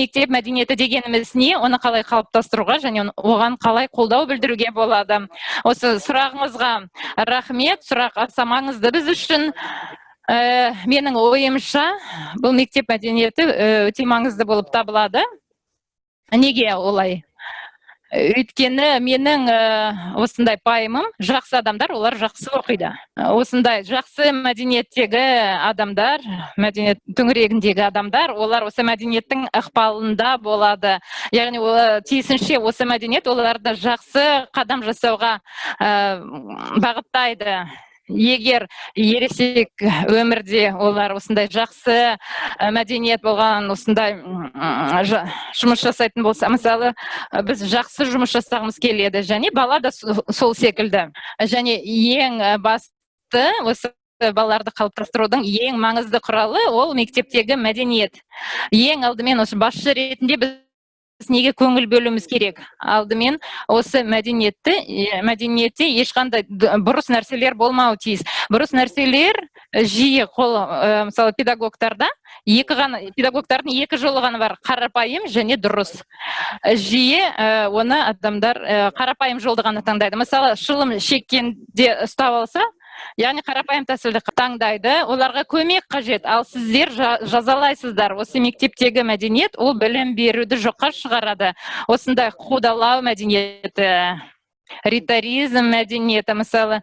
Мектеп мәдениеті дегеніміз не? Оны қалай қалыптастыруға және оған қалай қолдау білдіруге болады? Осы сұрағыңызға рахмет. Сұрақ аса маңызды біз үшін. Менің ойымша, бұл мектеп мәдениеті өте маңызды болып табылады. Неге олай? Өйткені менің осындай пайымым: жақсы адамдар, олар жақсы оқиды. Осындай жақсы мәдениеттегі адамдар, мәдениет төңірегіндегі адамдар, олар осы мәдениеттің ықпалында болады. Яғни тиісінше осы мәдениет оларды жақсы қадам жасауға бағыттайды. Егер ересек өмірде олар осындай жақсы мәдениет болған, осындай жұмыс жасайтын болса, мысалы, біз жақсы жұмыс жасағымыз келеді және бала да сол секілді. Және ең басты, осы балаларды қалыптастырудың ең маңызды құралы ол мектептегі мәдениет. Ең алдымен осы басшы ретінде біз неге көңіл бөлуіміз керек? Алдымен осы мәдениетті, мәдениетте ешқандай бұрыс нәрселер болмауы тиіс. Бұрыс нәрселер жиі қол, мысалы, педагогтарда екі ғана, педагогтардың екі жолы ғана бар: қарапайым және дұрыс. Жиі оны адамдар қарапайым жолды ғана таңдайды. Мысалы, шылым шеккенде ұстап алса, яғни қарапайым тәсілді таңдайды. Оларға көмек қажет, ал сіздер жазалайсыздар. Осы мектептегі мәдениет ол білім беруді жоққа шығарады. Осындай қудалау мәдениеті, ригоризм мәдениеті. Мысалы,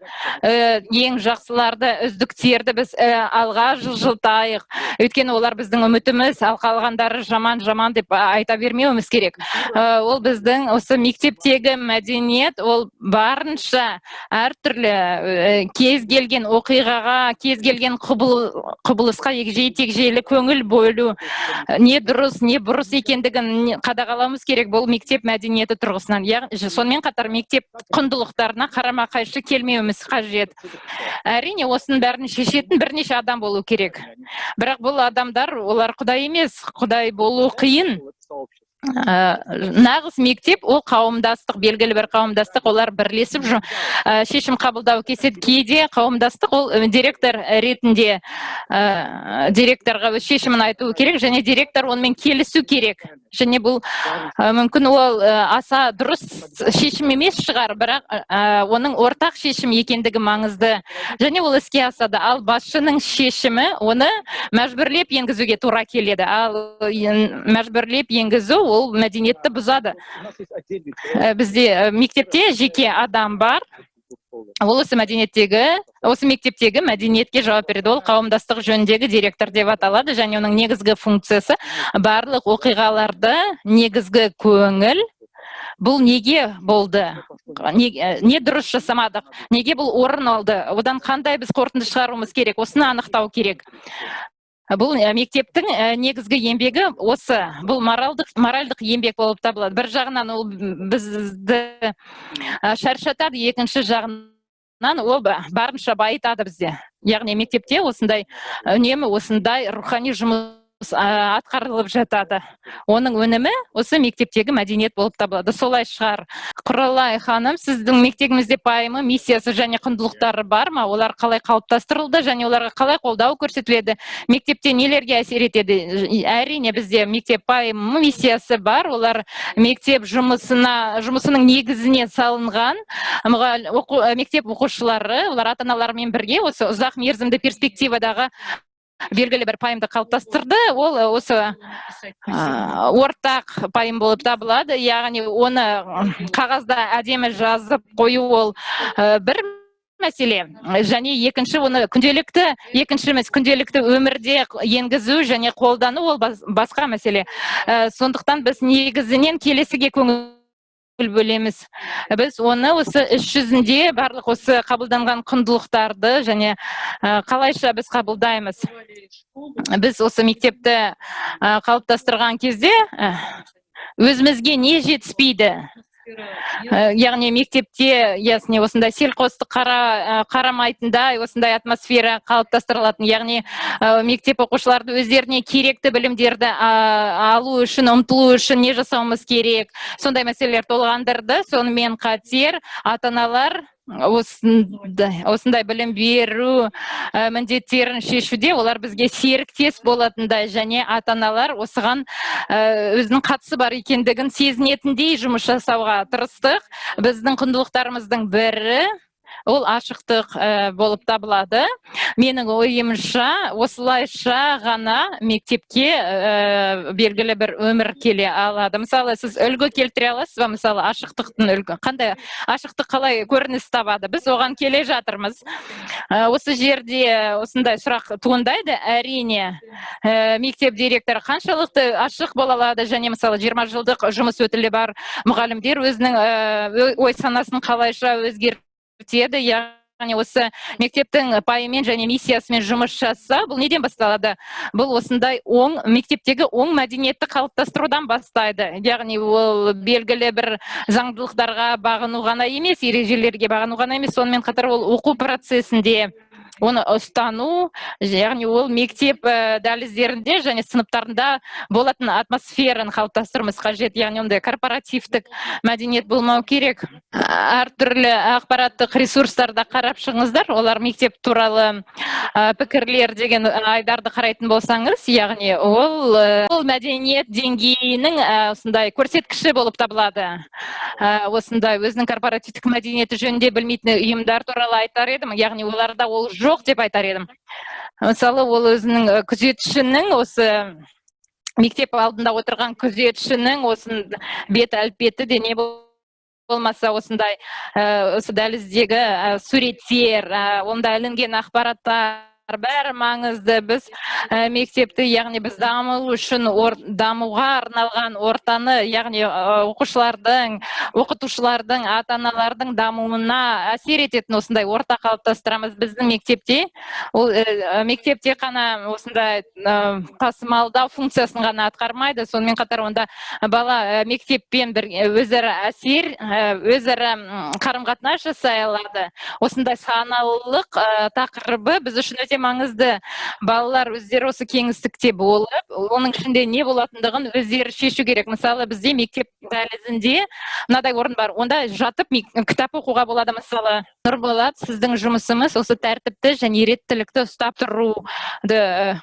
ең жақсыларды, үздіктерді біз алға жылжытайық, өйткені олар біздің үмітіміз, ал қалғандары жаман, жаман деп айта бермеуіміз керек. Ол біздің осы мектептегі мәдениет ол барынша әртүрлі, кез келген оқиғаға, кез келген құбылысқа егжей тегжейлі көңіл бөлу, не дұрыс, не бұрыс екендігін қадағалауымыз керек бұл мектеп мәдениеті тұрғысынан. Яғни сонымен қатар мектеп құндылықтарына қарама қайшы келмеуіміз қажет. Әрине, осының бәрін шешетін бірнеше адам болу керек, бірақ бұл адамдар, олар құдай емес, құдай болу қиын. Нағыз мектеп ол қауымдастық, белгілі бір қауымдастық, олар бірлесіп шешім қабылдау кеседі. Кейде қауымдастық ол директор ретінде, директорға өз шешімін айтуы керек және директор онымен келісу керек. Және бұл мүмкін ол аса дұрыс шешім емес шығар, бірақ оның ортақ шешім екендігі маңызды және ол іске асады. Ал басшының шешімі, оны мәжбүрлеп енгізуге тура келеді. Ал мәжбүрлеп енгізу ол мәдениетті бұзады. У нас есть отдельный Бізде мектепте жеке адам бар, ол осы мәдениеттегі, осы мектептегі мәдениетке жауап береді. Ол қауымдастық жөніндегі директор деп аталады және оның негізгі функциясы барлық оқиғаларды негізгі көңіл бұл неге болды, не дұрыс жасамадық, неге бұл орын алды, одан қандай біз қорытынды шығаруымыз керек, осыны анықтау керек. Бұл мектептің негізгі еңбегі осы, бұл моральдық еңбек болып табылады. Бір жағынан ол бізді шаршатады, екінші жағынан ол барынша байытады бізде. Яғни мектепте осындай үнемі осындай рухани жұмыс атқарылып жатады. Оның өнімі осы мектептегі мәдениет болып табылады. Солай шығар. Құралай ханым, сіздің мектебіңізде пайымы, миссиясы және құндылықтары бар ма? Олар қалай қалыптастырылды және оларға қалай қолдау көрсетіледі? Мектепте нелерге әсер етеді? Әрине, бізде мектеп пайымы, миссиясы бар. Олар мектеп жұмысының негізіне салынған. Мектеп оқушылары, олар ата аналарымен бірге осы ұзақ мерзімді перспективадағы белгілі бір пайымды қалыптастырды. Ол осы ортақ пайым болып табылады. Яғни оны қағазда әдемі жазып қою ол бір мәселе, және екінші оны күнделікті, екінші емес, күнделікті өмірде енгізу және қолдану ол басқа мәселе. Сондықтан біз негізінен келесіге көңіл бөлеміз. Біз оны осы іс жүзінде барлық осы қабылданған құндылықтарды және қалайша біз қабылдаймыз. Біз осы мектепті қалыптастырған кезде өзімізге не жетіспейді? Яғни мектепте, ясне, осындай селқостық қарамайтындай осындай атмосфера қалыптастырылатын, яғни мектеп оқушыларды өздеріне керекті білімдерді алу үшін, ұмтылу үшін не жасауымыз керек, сондай мәселелер толғандырды. Сонымен қатар ата аналар Осындай білім беру міндеттерін шешуде олар бізге серіктес болатындай және ата аналар осыған өзінің қатысы бар екендігін сезінетіндей жұмыс жасауға тырыстық. Біздің құндылықтарымыздың бірі ол ашықтық болып табылады. Менің ойымша, осылайша ғана мектепке белгілі бір өмір келе алады. Мысалы, сіз үлгі келтіре аласыз ба? Мысалы, ашықтықтың үлгі қандай, ашықтық қалай көрініс табады? Біз оған келе жатырмыз. Осы жерде осындай сұрақ туындайды, әрине. Мектеп директоры қаншалықты ашық бола алады және, мысалы, 20 жылдық жұмыс өтілі бар мұғалімдер өзінің ой санасын қалайша өзгертеді? Яғни осы мектептің пайымен және миссиясымен жұмыс жасаса, бұл неден басталады? Бұл осындай оң мектептегі оң мәдениетті қалыптастырудан бастайды. Яғни ол белгілі бір заңдылықтарға бағыну ғана емес, ережелерге бағыну ғана емес, сонымен қатар ол оқу процесінде оны ұстану, яғни ол мектеп дәліздерінде және сыныптарында болатын атмосфераны қалыптастыруымыз қажет. Яғни ондай корпоративтік мәдениет болмау керек. Әртүрлі ақпараттық ресурстарда қарап шығыңыздар, олар мектеп туралы пікірлер деген айдарды қарайтын болсаңыз, яғни ол мәдениет деңгейінің осындай көрсеткіші болып табылады. Осындай өзінің корпоративтік мәдениеті жөнінде білмейтін ұйымдар туралы айтар едім, яғни оларда ол жоқ деп айтар едім. Мысалы, ол өзінің күзетшінің, осы мектеп алдында отырған күзетшінің осы бет әлпеті де, не болмаса осындай осы дәліздегі суреттер, онда ілінген ақпараттар, бәрі маңызды. Біз мектепті, яғни біз даму үшін дамуға арналған ортаны, яғни оқушылардың, оқытушылардың, ата аналардың дамуына әсер ететін осындай орта қалыптастырамыз. Біздің мектепте ол мектеп тек қана осындай тасымалдау функциясын ғана атқармайды, сонымен қатар онда бала мектеппен бір өзара әсер, өзара қарым қатынас жасай алады. Осындай саналылық тақырыбы біз үшін өте маңызды. Балалар өздері осы кеңістікте болып, оның ішінде не болатындығын өздері шешу керек. Мысалы, бізде мектеп дәлізінде мынадай орын бар, онда жатып кітап оқуға болады. Мысалы, Нұрболат, сіздің жұмысымыз осы тәртіпті және реттілікті ұстап тұруды,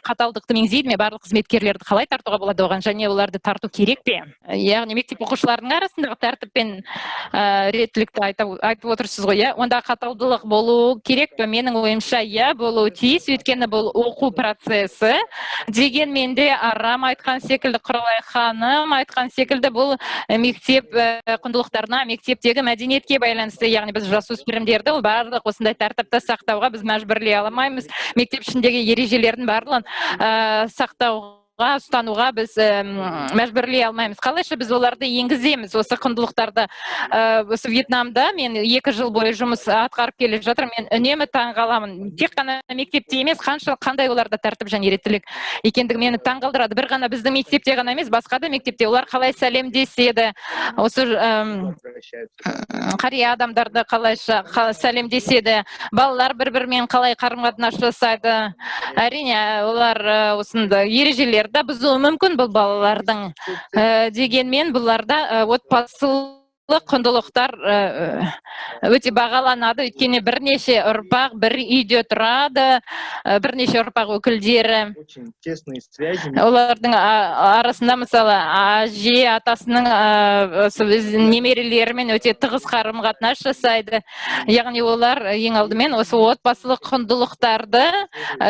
қаталдықты меңзейді ме? Барлық қызметкерлерді қалай тартуға болады оған және оларды тарту керек пе? Яғни мектеп оқушыларының арасындағы тәртіп пен реттілікті айтып отырсыз ғой, иә? Онда қаталдылық болуы керек пе? Менің ойымша, иә, болуы тиіс, өйткені бұл оқу процесі. Дегенмен де Арам айтқан секілді, Құралай ханым айтқан секілді, бұл мектеп құндылықтарына, мектептегі мәдениетке байланысты. Яғни біз жасөспірімдерді ол барлық осындай тәртіпті сақтауға біз мәжбүрлей алмаймыз. Мектеп ішіндегі ережелердің барлығын сақтауға, ұстануға біз мәжбүрлей алмаймыз. Қалайша біз оларды енгіземіз, осы құндылықтарды? Осы Вьетнамда мен 2 жыл бойы жұмыс атқарып келе жатырмын. Мен үнемі таңғаламын, тек қана мектепте емес, қанша, қандай оларда тәртіп және реттілік екендігі мені таңғалдырады. Бір ғана біздің мектепте ғана емес, басқа да мектепте олар қалай сәлемдеседі, осы қария адамдарды қалайша сәлемдеседі, балалар бір бірімен қалай қарым қатынас жасайды. Әрине, олар осындай ережелерді бұзуы мүмкін бұл балалардың. Дегенмен бұларда отбасылық құндылықтар өте бағаланады, өйткені бірнеше ұрпақ бір үйде тұрады, бірнеше ұрпақ өкілдері. Очень тесные связи. Олардың арасында, мысалы, әже атасының осы өзінің немерелерімен өте тығыз қарым қатынас жасайды. Яғни олар ең алдымен осы отбасылық құндылықтарды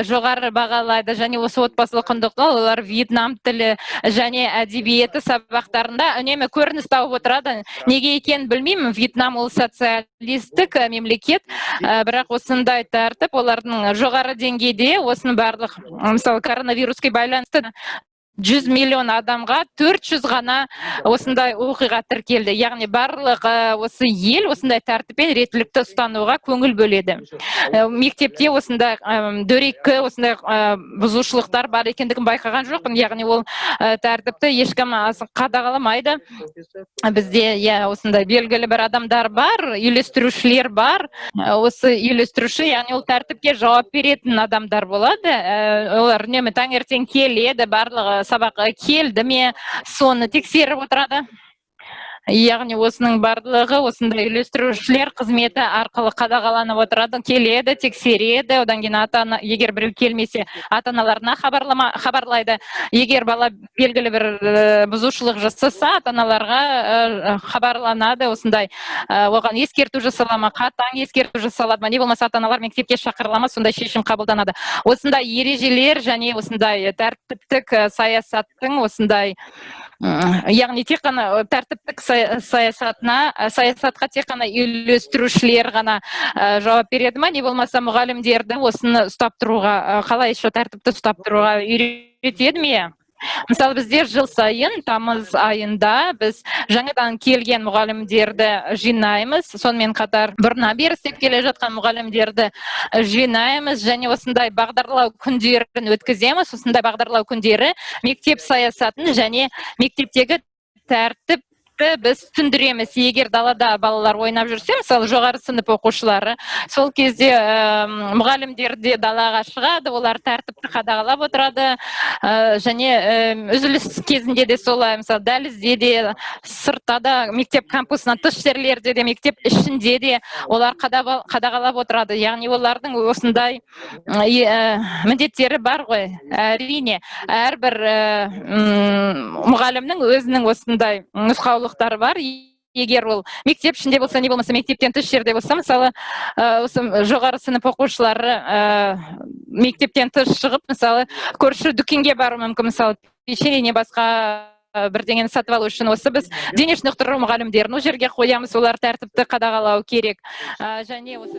жоғары бағалайды және осы отбасылық құндылықтар олар вьетнам тілі және әдебиеті сабақтарында үнемі көрініс тауып отырады. Неге екенін білмеймін, Вьетнам ол социалистік мемлекет, бірақ осындай тәртіп олардың жоғары деңгейде. Осының барлық, мысалы, коронавируске байланысты 100 миллион адамға 400 ғана осындай оқиға тіркелді. Яғни барлық осы ел осындай тәртіп пен реттілікті ұстануға көңіл бөледі. Мектепте осындай дөрекі осындай бұзушылықтар бар екендігін байқаған жоқпын. Яғни ол тәртіпті ешкім қадағаламайды. Бізде, иә, осындай белгілі бір адамдар бар, үйлестірушілер бар. Осы үйлестіруші, яғни ол тәртіпке жауап беретін адамдар болады. Олар үнемі таңертең келеді, барлығы сабаққа келді ме, соны тексеріп отырады. Яғни осының барлығы осындай үйлестірушілер қызметі арқылы қадағаланып отырады, келеді, тексереді. Одан кейін ата ана, егер біреу келмесе, ата аналарына хабарлайды. Егер бала белгілі бір бұзушылық жасаса, ата аналарға хабарланады. Осындай оған ескерту жасала ма, қатаң ескерту жасалады ма, не болмаса ата аналар мектепке шақырыла ма, сондай шешім қабылданады. Осындай ережелер және осындай тәртіптік саясаттың осындай, яғни тек қана тәртіптік саясатқа тек қана үйлестірушілер ғана жауап береді ма, не болмаса мұғалімдерді осыны ұстап тұруға, қалайша тәртіпті ұстап тұруға үйретеді ме? Мысалы, бізде жыл сайын тамыз айында біз жаңадан келген мұғалімдерді жинаймыз, сонымен қатар бұрыннан бері істеп келе жатқан мұғалімдерді жинаймыз және осындай бағдарлау күндерін өткіземіз. Осындай бағдарлау күндері мектеп саясатын және мектептегі тәртіпті біз түсіндіреміз. Егер далада балалар ойнап жүрсе, мысалы, жоғары сынып оқушылары, сол кезде мұғалімдер де далаға шығады, олар тәртіпті қадағалап отырады. Және үзіліс кезінде де солай, мысалы, дәлізде де, сыртта да, мектеп кампусынан тыс жерлерде де, мектеп ішінде де олар қадағалап отырады. Яғни олардың осындай міндеттері бар ғой. Әрине, әрбір мұғалімнің өзінің осындай нұсқаулықтары бар. Егер ол мектеп ішінде болса, не болмаса мектептен тыс жерде болса, мысалы, осы жоғары сынып оқушылары мектептен тыс шығып, мысалы, көрші дүкенге баруы мүмкін, мысалы, печенье не басқа бірдеңені сатып алу үшін. Осы біз дене шынықтыру мұғалімдерін ол жерге қоямыз, олар тәртіпті қадағалау керек. Және осы